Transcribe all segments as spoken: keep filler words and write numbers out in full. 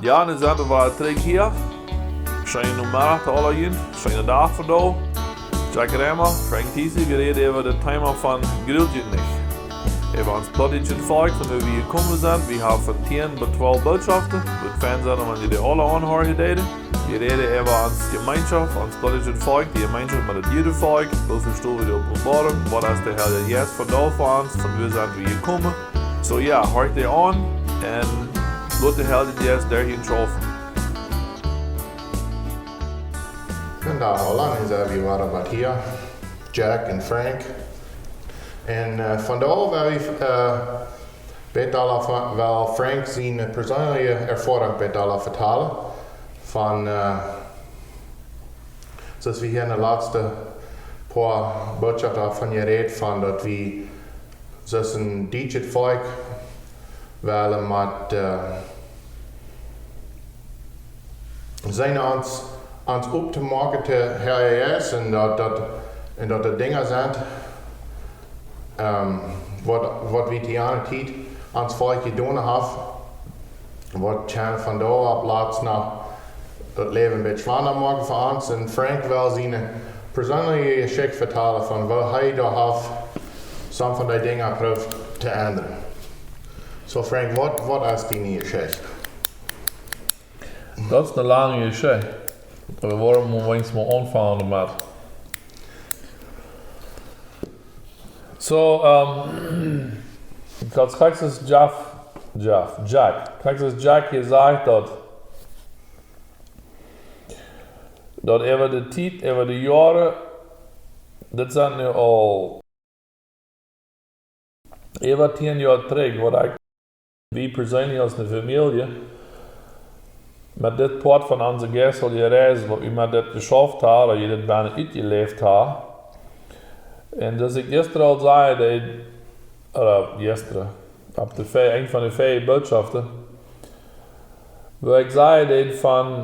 Jo, nu sent wie trigj hia. Scheenen Nomeddach to aule junt, scheenen Dach fa die. Jack Remmer, Frank Thiessen, wie räden äwa daut Thema von Grult junt nich. Äwa ons plautdietschet Volkj, von wua wie jekomen sent. Wie haben von tieen bat twalf Bootschoften. Wudd fein sennen, wan jie dee aule aunhieren deeden. Wie räden äwa ons Jemeenschoft, ons plautdietschet Volkj, dee Jemeenschoft met daut Judenvolkj. Woo vestonen wie de Openboarunk? Waut es de Herr Jesus vondoag fa ons? Von wua sent wie jekomen? Soo jo, horcht dee aun un lot de Herr Jesus derch junt schaufen. Vondoag, Holland, es wie wieren bat hia. Jack un Frank. Un eh, vondoag well wie eh, bät dolla von, well Frank siene perseenelje Erfoarunk bät dolla vetalen. Von, eh, soo aus wie hia enne latste poa Bootschoften von jerät, von daut wie soo aus een dietschet Volkj wellen met eh, sennen ons, ons opptomoaken to Herr Jesus un daut, daut, un daut doa Dinja sent, ehm, waut, waut wie dee aundre Tiet ons Volkj jedonen haben, waut kjennen von doa opp latst noch daut Läwen een bät schwanda moaken fa ons. Un Frank well siene perseenelje Jeschicht vetalen von woo hee doa haft some von dee Dinja proowt to endren. Soo Frank, waut, waut es diene Jeschicht? Daut es eene lange Jeschicht. Oba wuarom wie ons mol aunfangen doamet. Soo, ehm, daut Texas Jeff, Jeff, Jack, Texas Jack hia sajcht daut, daut äwa de Tiet, äwa de Joaren, dit sent nu aul äwa tieen Joa trigj, waut ekj, wie perseenlich aus eene Famielje, met dit Poat von onse jeistelje Reis, waut wie met dit jeschauft haben, ooda wie dit bennen utjeläft haben. Un soo aus ekj jistren aul säd, dee, ooda jistren, opp de ve-, eent von de väl Bootschoften, wua ekj säd, dee von,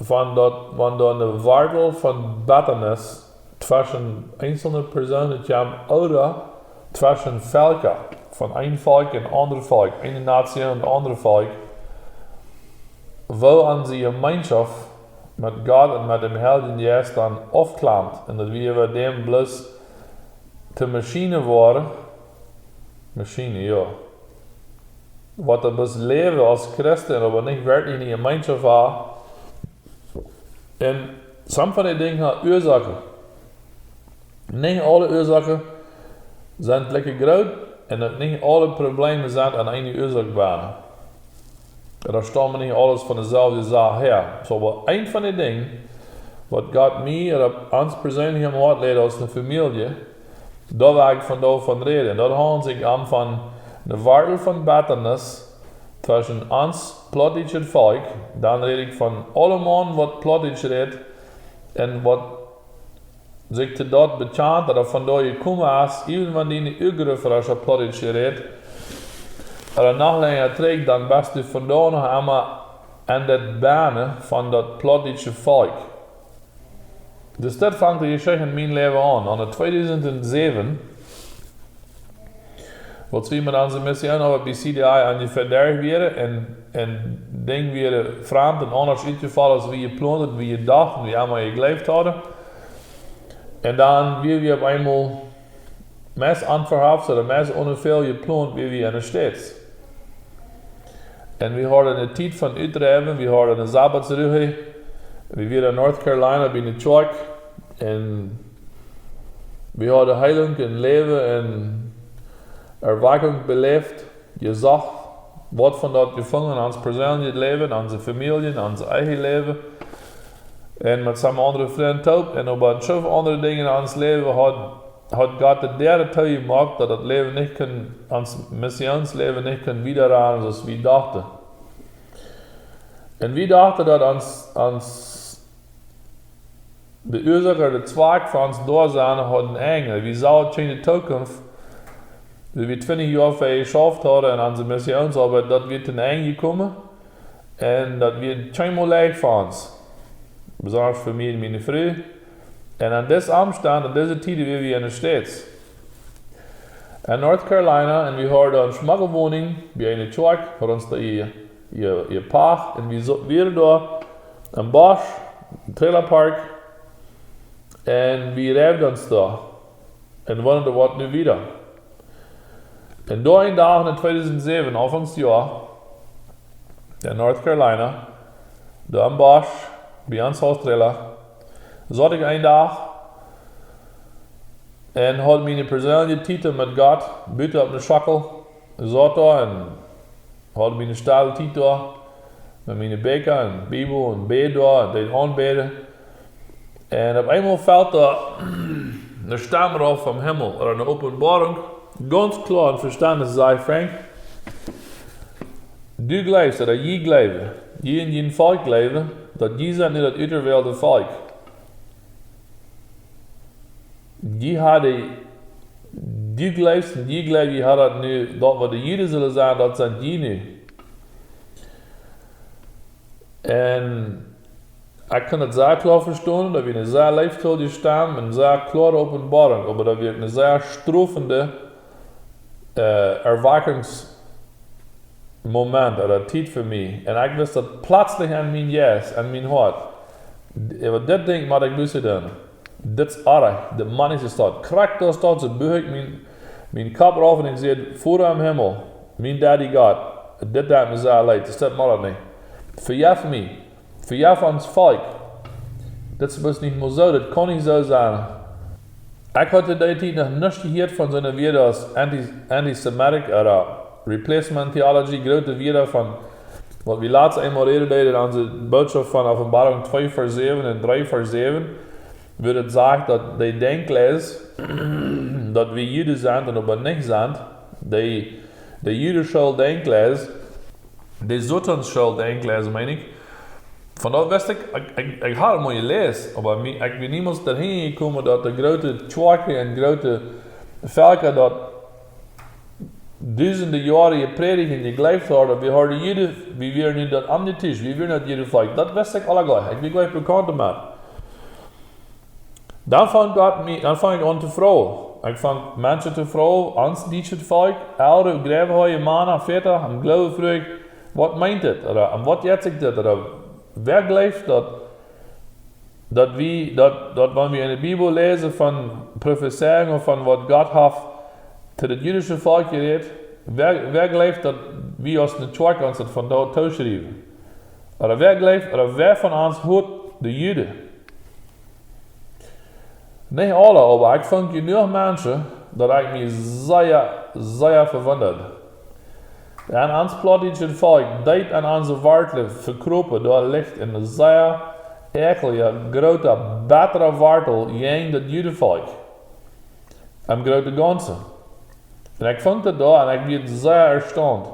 von daut, wan doa eene Wartel von Bettanis tweschen eenzelne Persoonen kjemt ooda tweschen Velkja, von een Volkj un aundre Volkj, eene Nation un aundre Volkj, woo onse Jemeenschoft met Gott un met däm Heiljen Jeist dan aufklampt un daut wie äwa däm bloos to Maschinen woaren, Maschinen, jo. Waut doa bloos läwen aus Christen, oba nich werkjlich eene Jemeenschoft haben. Un some von dee Dinja haben Uasoaken. Nich aule Uasoaken sent jlikj groot un uk nich aule Probleemen sent aun eene Uasoak jebungen. Un daut staumt nich aules von deeselwje Sach häa. Soo, oba eent von dee Dinja, waut Gott mie ooda ons perseenlich aum Hoat lät aus eene Famielje, doa well ekj vondoag von räden. Daut haundelt sikj om von eene Wartel von Bettanis tweschen ons plautdietschet Volkj, dan räd ekj von aulemaun waut Plautdietsch rät un waut sikj to daut bekjant, daut von doa jekomen es, even wan diene Uagrootoagrootfäajeln Plautdietsch jerät, ooda noch lenja trigj, dan best du vondoag noch emma aun daut Bennen von daut plautdietsche Volkj. Dus daut fangt de Jeschicht en mien Läwen aun. Aun de tweedusent säwen, waut wie met onse Mission opp B C D I onjefäa derch wieren un, un Dinja wieren framd un aundasch utjefollen aus wie jeplont un wie jedocht un wie emma jejleeft hauden. Un dan wia wie opp eemol meist onverhofft ooda meist one väl jeplont, wia wie en de States. Un wie hauden eene Tiet von utdriewen, wie hauden eene Sabbatsruhe, wie wieren en North Carolina bie eene Kjoakj. Un wie hauden Heilunk un Läwen un Erwakjunk beläft, jesocht, waut von daut jefungen, ons perseenlichet Läwen, onse Famielje, ons eejnet Läwen. Un met some aundre Frind toop. Un opp een Schoof aundre Dinja en ons Läwen haud, haud Gott de Däaren toojemoakt, daut daut Läwen nich kunn, ons Missionsläwen nich kunn wieda gonen, soo aus wie dochten. Un wie dochten, daut ons, ons de Uasoak ooda de Zweck von ons Doasennen haud een Enj. Wie sagen, kjeene Zukunft, wua wie twintich Joa fa jeschauft hauden en onse Missionsoabeit, daut wia to een Enj jekomen. Un daut wia kjeenmol leicht fa ons. Besonda fa mie un miene Fru. Un aun disen Omstand, aun dise Tiet, wia wie en de States. En North Carolina, un wie hauden eene schmocke Woninj bie eene Kjoakj, haud ons doa hia je, jepacht un wie so, wieren doa em Bosch, em Trailerpark, un wie reewden ons doa un wondaden, waut nu wieda. Un doa een Dach en tweedusent säwen, Aunfangs Joa, en North Carolina, doa em Bosch, bie ons Haustrailer, saut ekj een Dach un haud miene perseenelje Tiet met Gott, buten opp ne Schockel, saut doa un haud miene stelle Tiet doa, met miene Bieekja un Bibel un bäd doa un deed aunbäden. Un opp eemol felt doa ne Stemm rauf vom Himmel, ooda ne Openboarunk, gaunz kloa un veständlich, säd: "Frank, du jleefst, ooda jie jleewen, jie un jun Volkj jleewen, daut jie sent nu daut uterwählte Volkj. Jie haben, du jleefst un jie jleewen, jie haben daut nu, daut waut de Juden sullen sennen, daut sent jie nu." Un ekj kunn daut sea kloa vestonen, daut wia ne sea leeftolje Stemm un sea kloare Openboarunk, oba daut wia ne sea strofende, äh, Erwachungsmoment ooda Tiet fa mie. Un ekj wist daut pletslich en mien Jeist, en mien Hoat, äwa dit Dinkj mott ekj Buße doonen. Dit es oajch, dit mott nich soo stonen. Krakjt aus daut, soo böög ekj mien, mien Kopp rauf un ekj säd: "Voda em Himmel, mien Daddy Gott, dit deit mie sea leet, dit mott ekj nich. Vejeff mie, vejeff ons Volkj. Dit es nich mol soo, dit kaun nich soo sennen." Ekj haud to dee Tiet noch nuscht jehieet von soone Wieed aus anti-, anti-Semitic ooda Replacement Theology, groote Wieed von waut wie latst eemol räden deeden en onse Bootschoft von Openboarunk twee Varsch säwen un dree Varsch säwen, wua daut sajcht, daut dee Denkjwies, daut wie Juden sent un oba nich sent, dee, dee jüdische Denkjwies, dee Sotansche Denkjwies, meen ekj. Von daut wist ekj, ekj, ekj, ekj haud daut mol jeläsen, oba mie, ekj wia niemols doahan jekomen, daut de groote Kjoakjen un groote Velkja daut dusende Joaren jeprädicht un jejleeft hauden, wie hauden Juden, wie wieren nu daut aundre Tisch, wie wieren daut Judenvolkj. Daut wist ekj aul jlikj. Ekj wia jlikj bekaunt doamet. Dan funk Gott mie, dan funk ekj aun to froagen. Ekj funk Menschen to froagen, ons dietschet Volkj, ellre, jreewhoaje Mana, Väta, em Gloowen fruach ekj: "Waut meent dit?" Ooda: "Om waut jeit sikj dit?" Ooda: "Wäa jleeft daut, daut wie, daut, daut wan wie en de Bibel läsen von Profezeiungen ooda von waut Gott haft to daut jüdische Volkj jerät, wäa, wäa jleeft daut wie aus ne Kjoakj ons daut von doa tooschriewen? Ooda wäa jleeft, ooda wäa von ons haut de Juden?" Nich aule, oba ekj funk jenuach Menschen, daut ekj mie sea, sea vewundat. En ons plautdietschet Volkj, deep en onse Wartlen vekropen, doa licht een sea äakjlja, groota, bettra Wartel jäajen daut Judenvolkj em grooten Gaunzen. Un ekj funk daut doa un ekj wia sea erstaunt.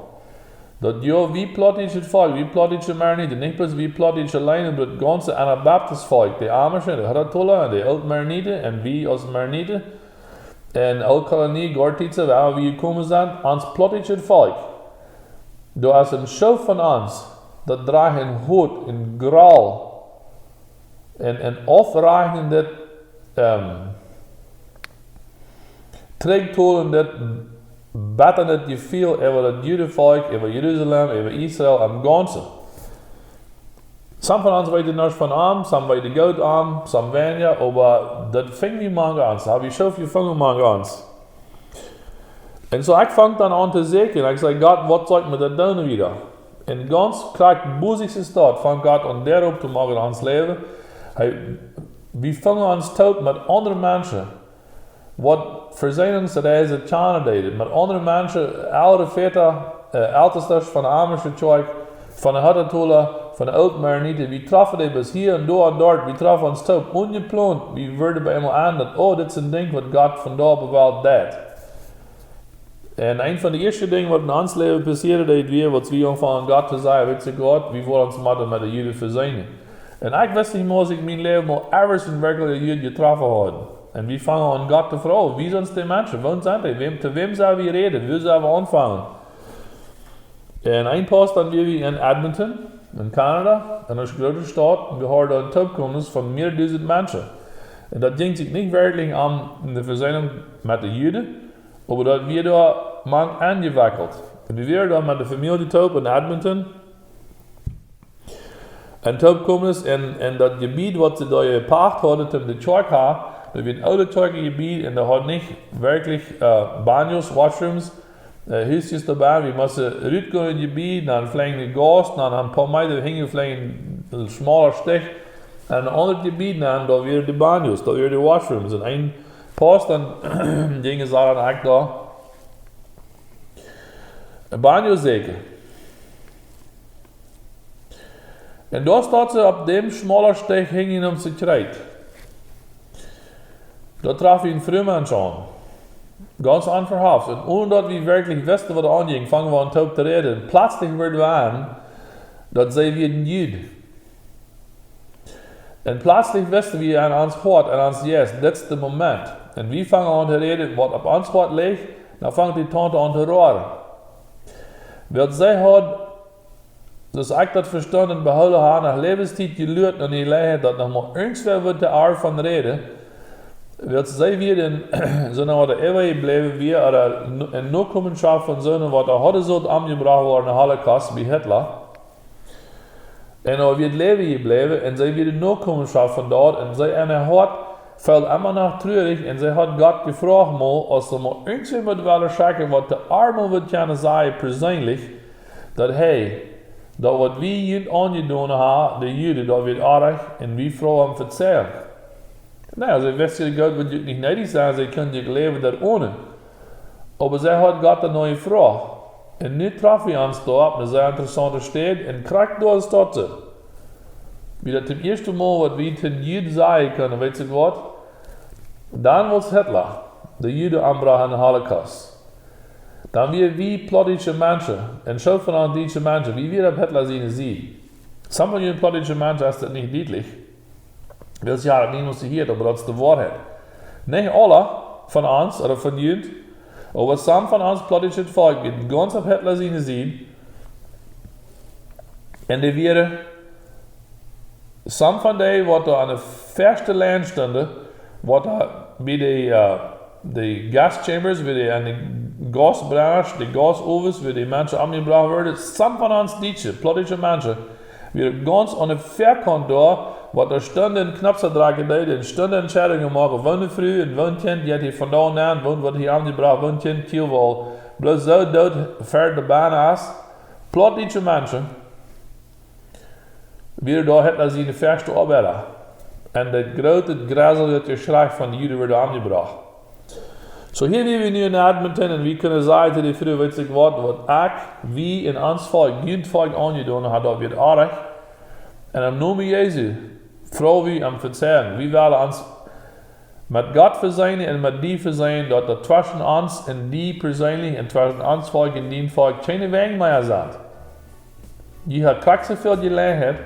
Daut jo, wie plautdietschet Volkj, wie plautdietsche Mennoniten, nich bloos wie plautdietsche auleen, oba daut gaunze Anabaptist Volkj, de Amische, de Hutteritola un de Ooltmennoniten un wie aus Mennoniten un Ooltkolonie, Gortitza, wua wie jekomen sent, ons plautdietschet Volkj, doa es een Schoof von ons, daut drajcht een Hoat, een Groll, een, een aufreichendet, ähm, trigjtolendet, bettret Jefeel äwa daut Judenvolkj, äwa Jerusalem, äwa Israel em Gaunzen. Some von ons weeten nuscht von am, some weeten goot am, some weinja, oba daut funk wie mank ons, hab wie Schoof jefungen mank ons. Un soo, ekj funk dan aun to sieekjen. Ekj säd: "Gott, waut saul ekj met dit doonen wieda?" Un gaunz krakjt bosich es daut, funk Gott aun Däa op to moaken en ons Läwen. Hee, wie fungen ons toop met aundre Menschen, waut Vesegnungsreisen kjanen deeden, met aundre Menschen, ellre Väta, äh, Eltestasch von de Amische Kjoakj, von de Hutteritola, von de Ooltmennoniten, wie troffen dee bloos hia un doa un doa, wie troffen ons toop, onjeplont, wie worden bie eemol aun, daut, oh, dit es een Dinkj waut Gott von doa opp de Welt deit. Un eent von de ieeschte Dinja waut en ons Läwen passieren deed, wia, waut wie aunfungen Gott to sajen: "Weetst du, Gott, wie wellen ons motten met de Juden vesieekjen." Un ekj wist nich mol, aus ekj en mien Läwen mol ever een werkjlichen Jud jetroffen haud. Un wie fungen aun Gott to froagen: "Wäa sent dee Menschen? Wua sent dee? Wäm, to wäm sell wie räden? Wua sell wie aunfangen?" Un een Poos dan wieren wie en Edmonton, en Kanada, en eene groote Staut, un wie hauden doa een Toopkomen von mearere dusent Menschen. Un daut jinkj sikj nich werkjlich om de Vesegnunk met de Juden, oba daut wia doa mank aunjewekjelt. Un wie wieren doa met de Famielje toop en Edmonton, En toopkomen es en, en daut Jebied, waut see doa jepacht hauden, toom de Kjoakj ha, daut wia een oolet Kjoakjjebied un dee haud nich werkjlich, äh, Baños, Washrooms, äh, Husjes doabie. Wie musten rutgonen ut daut Jebied, dan veleicht een Gauss, dan een poa Meeta hinjen veleicht een schmala Stich, en een aundret Jebied, dan doa wieren de Baños, doa wieren de Washrooms. En een Pauss, dan jinjen see dan uk doa een Baño säkjen. Un doa stunt see opp däm schmala Stich hinjen om sikj kjrieet. Doa traf een Frumensch aun. Gaunz onverhofft. Un onen daut wie werkjlich wisten, waut aunjinkj, fungen wie aun toop to räden. Un pletslich wort wie en, daut see wia een Jud. Un pletslich wisten wie en ons Hoat, en ons Jeist, dit es de Moment. Un wie fungen aun to räden, waut opp ons Hoat lach, dan fung dee Taunte aun to roaren. Wiels see haud, soo aus ekj daut vestunt un behoolen ha, no Läwenstiet jeluat un jeläajent, daut noch mau irjentwäa wudd doa von räden, wiels see wia en, soo aus de Ewa jebläwen wia, ooda en Nokomenschoft von soone, waut doa hauden sullt omjebrocht woaren, Holocaust, bie Hitler. Un hee wia läwen jebläwen un see wia de Nokomenschoft von daut un see en äa Hoat feeld emma noch truarich un see haud Gott jefroacht, mau, aus see mau irjentwäm wudd wellen schekjen, waut de Arme wudd kjennen sajen, perseenlich, daut hee, daut waut wie junt aunjedonen ha, de Juden, daut wia oajch un wie froagen om Vezeiunk. Na, see wist je goot, wudd je nich needich sennen, see kunn je läwen doa onen. Oba see haud Gott doa no jefroacht. Un nu trof wie ons doa opp eene sea interessaunte Städ un krakjt doa es daut soo. Wia daut daut ieeschte Mol, waut wie een Jud sajen kunnen, weetst waut? Dan wia Hitler, de Juden ombrocht en de Holocaust. Dan wia wie plautdietsche Menschen, un soo von ons dietsche Menschen, wie wieren opp Hitler siene Sied. Some von junt plautdietsche Menschen es daut nich dietlich. Wiels jie haben daut niemols jehieet, oba daut es de Woarheit. Nich aule von ons, ooda von junt, oba some von ons plautdietschet Volkj, dee gaunz opp Hitler siene Sied. Un dee wieren, some von dee, waut doa aun de ieeschte Lien stunden, waut doa bie de, äh, de gas chambers, wua dee en de Gausbrennasch, de Gausowens, wua de Menschen omjebrocht worden, some von ons dietsche, plautdietsche Menschen, wia gaunz aun de Väakaunt doa, waut doa stunden, Knopse drekjen deeden, un stunden Entscheidungen moaken, woone Fru un woon Kjint, dee hee von doa aun, woon woat hee omjebrocht, woon Kjint, kjeel woll, bloos soo doot ver de Bana es, plautdietsche Menschen, wia doa Hitler siene ieeschte Oabeida. Un daut groote, jresliche Jeschrei von de Juden wort omjebrocht. Soo hia wia wie nu en Edmonton un wie kunnen sajen to de Fru, weetst waut, waut ekj, wie en ons Volkj, junt Volkj aunjedonen ha, daut wia oajch. Un em Nomen Jesu froag wie om Vezeiunk. Wie wellen ons met Gott veseenen un met die veseenen, daut doa tweschen ons un die perseenlich un tweschen ons Volkj un dien Volkj kjeene Wenj mea sent. Jie haben krakjt soo väl Jeläajenheit,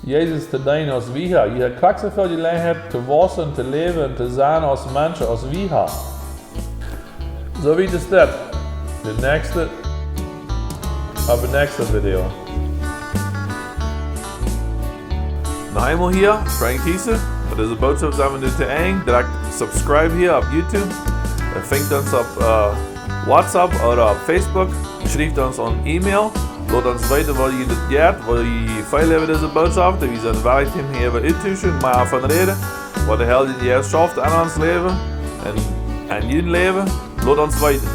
Jesus to deenen aus wie haben. Jie haben krakjt soo väl Jeläajenheit to wausen, to läwen un to sennen aus Menschen aus wie haben. Soo wiet es dit. De näakjste, opp de näakjste Video. Noch eemol hia, Frank Thiessen. Met dise Bootschoft sent wie nu to Enj. Drekjt subscribe hia opp YouTube. Un finjt ons opp, äh, WhatsApp ooda opp Facebook. Schrieft ons ne E-Mail. Lot ons weeten, waut jie daut jeit, waut jie feelen äwa dise Bootschoft. Wie sent wellich, hia äwa uttotuschen, mea von räden, waut de Heilje Jeist schauft en ons Läwen un en jun Läwen. Lot ons weeten.